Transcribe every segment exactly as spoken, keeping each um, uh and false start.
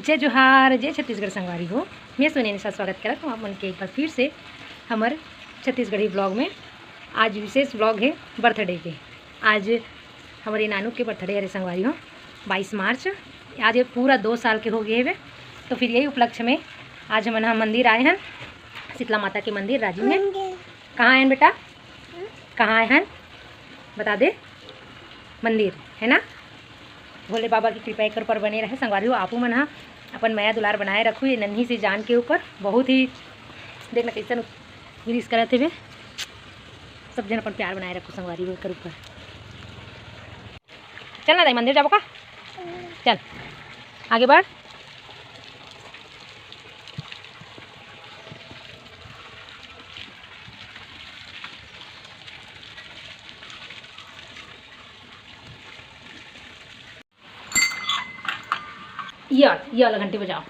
जय जोहार, जय छत्तीसगढ़ संगवारी हो। मैं सोनी निशा स्वागत करत हूँ आप मन के एक बार फिर से हमर छत्तीसगढ़ी ब्लॉग में। आज विशेष ब्लॉग है बर्थडे के। आज हमरे नानू के बर्थडे हरे संगवारी हो, बाईस मार्च। आज ये पूरा दो साल के हो गए हवे, तो फिर यही उपलक्ष्य में आज हमन ह मंदिर आए हन, शीतला माता के मंदिर राजू में। कहाँ आए हन बेटा? कहाँ आए हन? बता दे। मंदिर है ना। भोले बाबा की कृपा एकर पर बने रहे संगवारी हो। आपू मन ह अपन मया दुलार बनाए रखू ये नन्ही से जान के ऊपर। बहुत ही देखना कैसन गिरीश करत हेबे। सब जन अपन प्यार बनाए रखू संगवारी हो एकर ऊपर। चल ना दाई, मंदिर जाबो का? चल, आगे बढ़। ये, ये वाला घंटी बजाओ।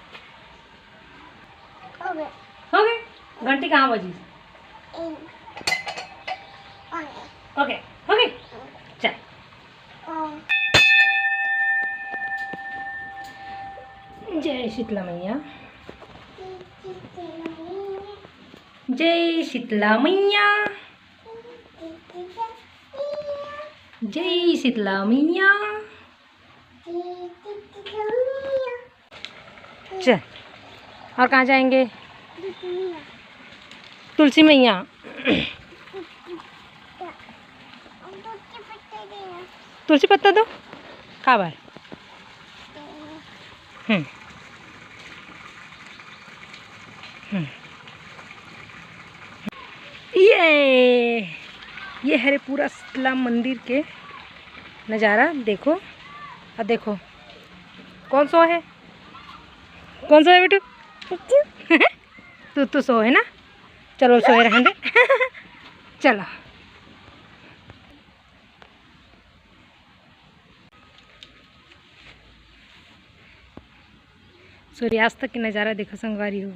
हो गए। हो गए? घंटी कहाँ बजी? ओके, हो गई। चल। जय शीतला मैया। जय शीतला मैया। जय शीतला मैया। चल, और कहाँ जाएंगे? तुलसी मैया। तुलसी पत्ता दो। काबर? हम्म। हम्म। ये, ये हरे पूरा शीतला मंदिर के नज़ारा। देखो, आ देखो, कौन सो है? कौन सो है बेटू? तू, तू सो है ना? चलो, सोए रहने दे। चलो। सूर्यास्त के नज़ारा देखो संगवारी हो,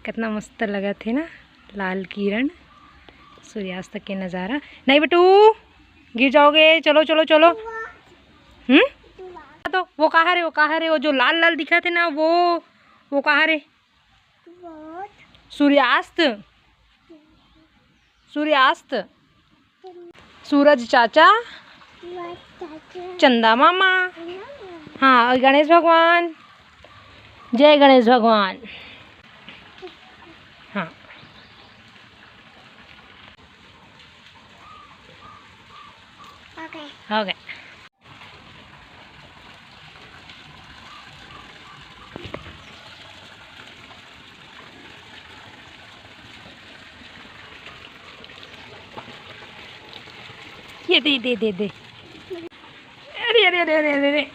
कितना मस्त लगत हे ना, लाल किरण, सूर्यास्त के नज़ारा। नहीं बेटू, गिर जाओगे। चलो, चलो, चलो। हम्म। तो वो कहाँ रे, वो कहाँ रे, वो जो लाल लाल दिखत हे ना, वो, वो कहाँ रे? सूर्यास्त। सूर्यास्त। सूरज चाचा। चंदा मामा। हाँ, और गणेश भगवान। जय गणेश भगवान। हाँ। हो गए। ये दे, दे, दे, दे। अरे, अरे, अरे, अरे, अरे, अरे।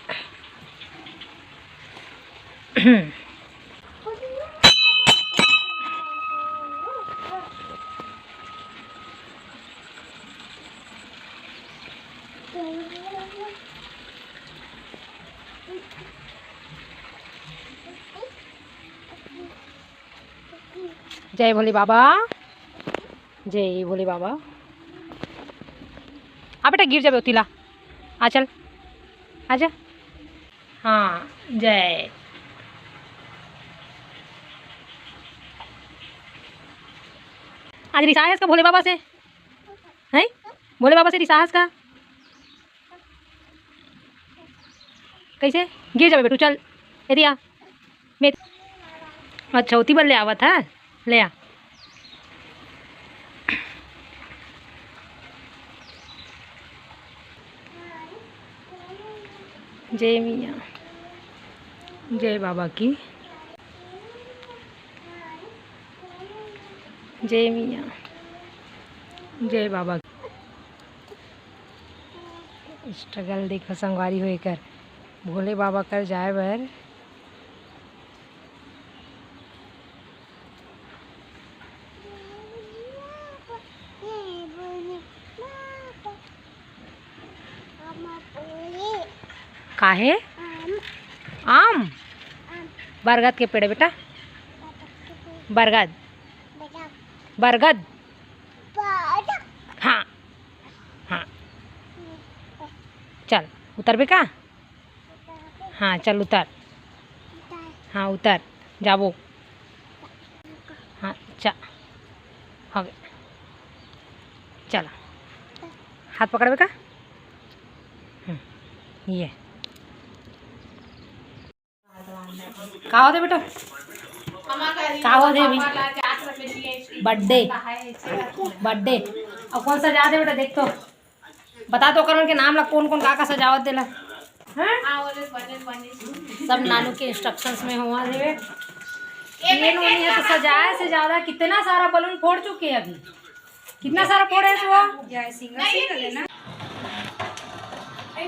जय भोले बाबा, जय भोले बाबा। आ बेटा, गिर जाबे ओती ला। आ चल, आजा। हाँ, जय। आज रिसाहस का भोले बाबा से, हैं? भोले बाबा से रिसाहस का। कैसे? गिर जाबे बेटू, चल। एती आ। मैं, अच्छा, ओती बर ले आवत है, ले आ। जय मैया, जय बाबा की, जय मैया, जय बाबा की। स्ट्रगल देखो संगवारी हो एकर, भोले बाबा कर जाए बर। काहे? आम। आम? आम। बरगद के पेड़ बेटा। बरगद। बरगद। हाँ। हाँ। चल, उतरबे का? हाँ, चल उतर। हाँ, उतर, जाबो। हाँ, चा, हो गया। चला, हाथ पकड़बे का? हम्म, ये। का होथे बेटा? का होथे अभी? Birthday, birthday. अब कौन सजात हे बेटा, देख तो, बता तो ओकर मन के नाम ला, कौन कौन का का सजावत हे तेला। हाँ? सब नानू के इंस्ट्रक्शंस में होवत हे। ये नोनी हे तो सजाए से ज्यादा कितना सारा बलून फोड़ चुके हैं अभी। कितना सारा फोड़े हे वो? जय सिंह, सिंह लेना। ये।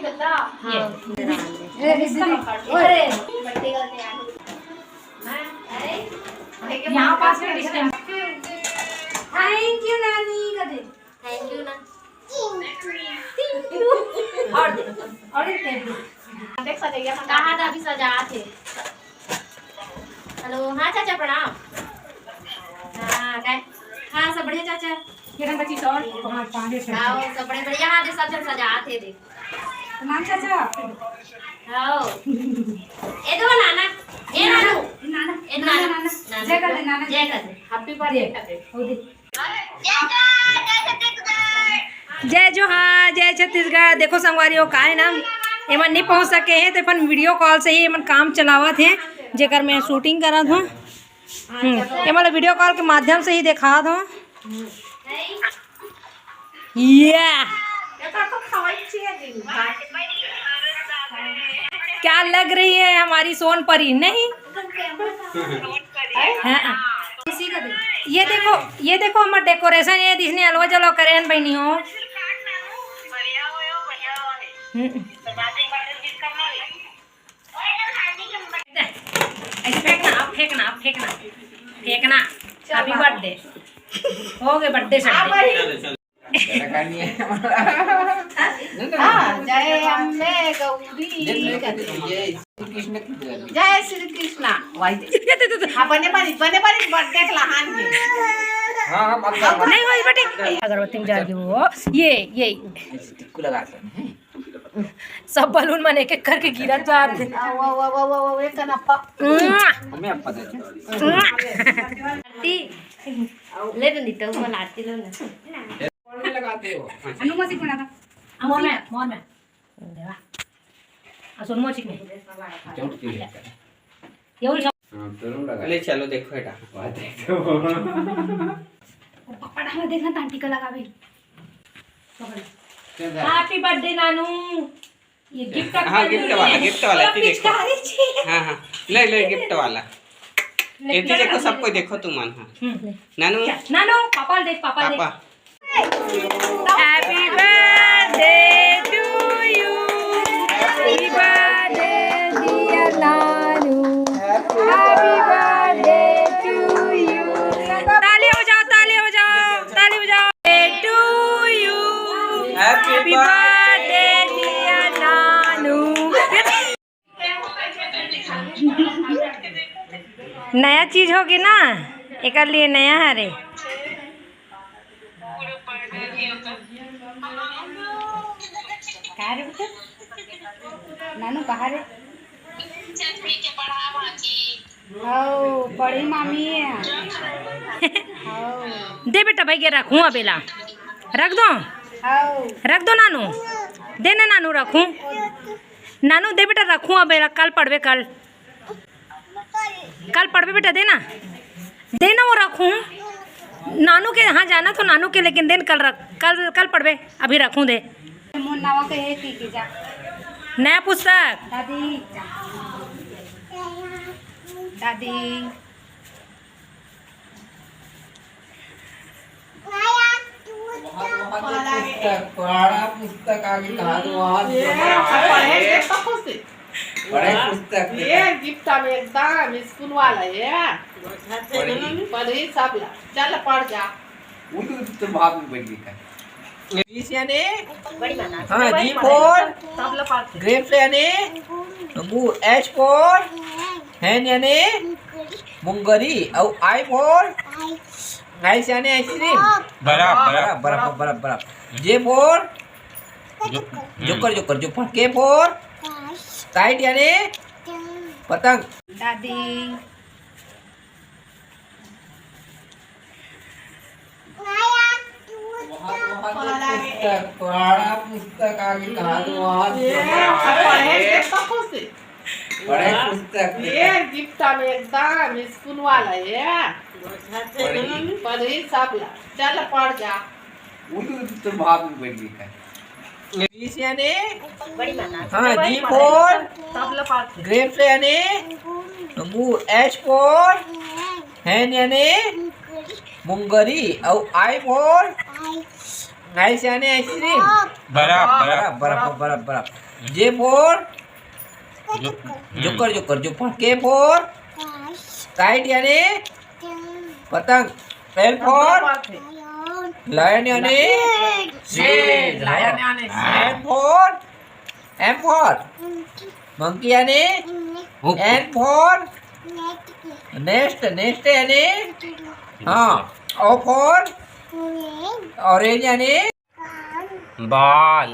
ए, इसका नहीं। अरे। यहाँ पास में डिस्टेंस। Thank you नानी का दे। Thank you ना। Thank you। और दे, और दे। देख सजैया कहाँ था अभी सजात हे। हेलो, हाँ चाचा प्रणाम। हाँ, काय-, हाँ, सब बढ़िया चाचा। किरण बच्ची सौ, हाँ, पाँच सौ। हाँ, सब बढ़िया, बढ़िया, हाँ, दे, सब जन सजात हे, दे। प्रणाम चाचा। हाँ। ए दो नाना, ए नानू। नाना, ए नाना, नाना, नाना। जय कर दे, नाना, जय कर दे। Happy birthday कर दे। हो दे। जय जोहार, जय छत्तीसगढ़। देखो संगवारी हो, का हे ना, एमन नहीं पहुँच सके हे, तो अपन वीडियो कॉल से ही एमन काम चलावत हे, जेकर मैं शूटिंग करत हूँ। हम्म, ये मतलब वीडियो कॉल के माध्यम से ही दिखात हूँ। ये क्या लग रही है हमारी सोन परी, नहीं? हाँ। ये देखो, ये देखो हमार डेकोरेशन, ये जिसने अलवा जलवा करे हैं बहनी हो। हम्म। ऐसे फेंकना, अब फेंकना, अब फेंकना, फेंकना। Happy birthday। हो गए बर्थडे सैटरडे। हाँ, जय अम्बे गौरी। जय श्री कृष्णा। Why they. हाँ, बने बनी, बने बनी, बर्थडे के लहान के। हाँ, हम अब नहीं होई बेटे। अगरबत्ती में जल गई वो। ये, ये। टिक्कू लगा सकते हैं। सब बलून मन एक एक करके गिरत जात हे। वाह, वाह, वाह, वाह, वाह, एक कनप्पा। मुआ। हमें अब पता चला। मुआ। आरती। ले तो नहीं तो, वो आरती लो ना। कौन में लगाते हो? अनु मौसी को लगा। मोर में, मोर में। देवा। आ, सोनू मौसी में। चौंट की है। ये उल्टा। हाँ, दोनों लगा। ले चलो, देखो बेटा। बात है तो। पापा डाला देखना, तांटी का लगावे। पकड़। क्या कर? Happy birthday नानू। ये गिफ्ट हाँ, गिफ्ट वाला, गिफ्ट वाला, ये देखो। पिचकारी चाहिए। हाँ, हाँ। ले, ले, गिफ्ट वाला। ये भी देखो, सबको देखो तुम, हाँ। हम्म, ले। नानू। क्या? नानू, पापा देख, पापा देख। Papa. Happy birthday to you। Happy birthday dear नानू। Happy birthday to you। ताली हो जाओ, ताली हो जाओ, ताली हो जाओ। To you। Happy birthday dear नानू। नया चीज होगे ना, एकर लिए नया हरे। का रे बेटा? नानू कहाँ रे? हौ, पढ़ी मामी। हौ। दे बेटा, भाई के रखूँ अब एला। रख दो। हौ। रख दो नानू। दे ना नानू, रखूँ। नानू दे बेटा, रखूँ अब एला, कल पढ़बे कल। कल पढ़बे बेटा, दे ना। दे ना, वो रखूँ। नानू के यहाँ जाना तो नानू के, लेकिन दे ना, कल रख, कल, कल पढ़बे, अभी रखूँ दे। मोर नवा के हे की, की जा। नया पुस्तक। दादी। दादी। वहाँ, वहाँ तो पुस्तक, पढ़ा पुस्तक आगे कहा तो वहाँ ये पढ़े, ये तो खुशी। बड़े पुस्तक ये गिफ्ट अब एकदम स्कूल वाला ये। पढ़ी। पढ़ी सब ला। चल पढ़ जा। वो तो, तो भाग में बैठ गई। G यानी? हाँ, G for grapes यानी? H for hen यानी? मुंगरी। और I for? Ice यानी आइसक्रीम। बर्फ, बर्फ, बर्फ, बर्फ, बर्फ। J for? Joker, joker, joker. K for? Kite यानी? पतंग। दादी। वहाँ, वहाँ तो पुस्तक, पुराना पुस्तक आ गई, कहाँ तो वहाँ ये, पढ़े, ये कब से? बड़े पुस्तक ये गिफ्ट में एकदम स्कूल वाला ये। पढ़ी। पढ़ी सब ला। चल पढ़ जा। वो तो, तो भाग में बैठ गई है। G यानी, हाँ, G for grapes यानी अंगूर, H for hen यानी मुंगरी, और I for ice यानी आइसक्रीम। बर्फ, बर्फ, बर्फ, बर्फ, बर्फ। J for जुक्कर, जुक्कर, जुक्कर। K for kite यानी पतंग। L for lion यानी शेर। Lion यानी शेर। M for, M for monkey यानी N for nest, nest यानी, हाँ, O for orange यानी बाल,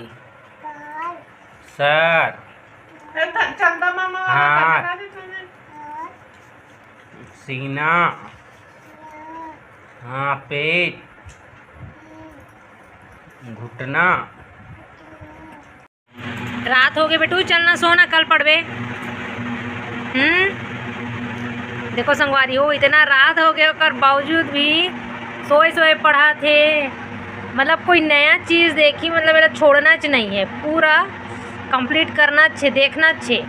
सर, हाथ, सीना, हाँ, पेट, घुटना। रात हो गए बेटू, चलना सोना, कल पढ़बे। हम्म, देखो संगवारी हो, इतना रात हो गया, ओकर बावजूद भी सोए सोए पढ़त हे। मतलब कोई नया चीज देखी, मतलब एला छोड़ना च नहीं है, पूरा कंप्लीट करना छे, देखना छे।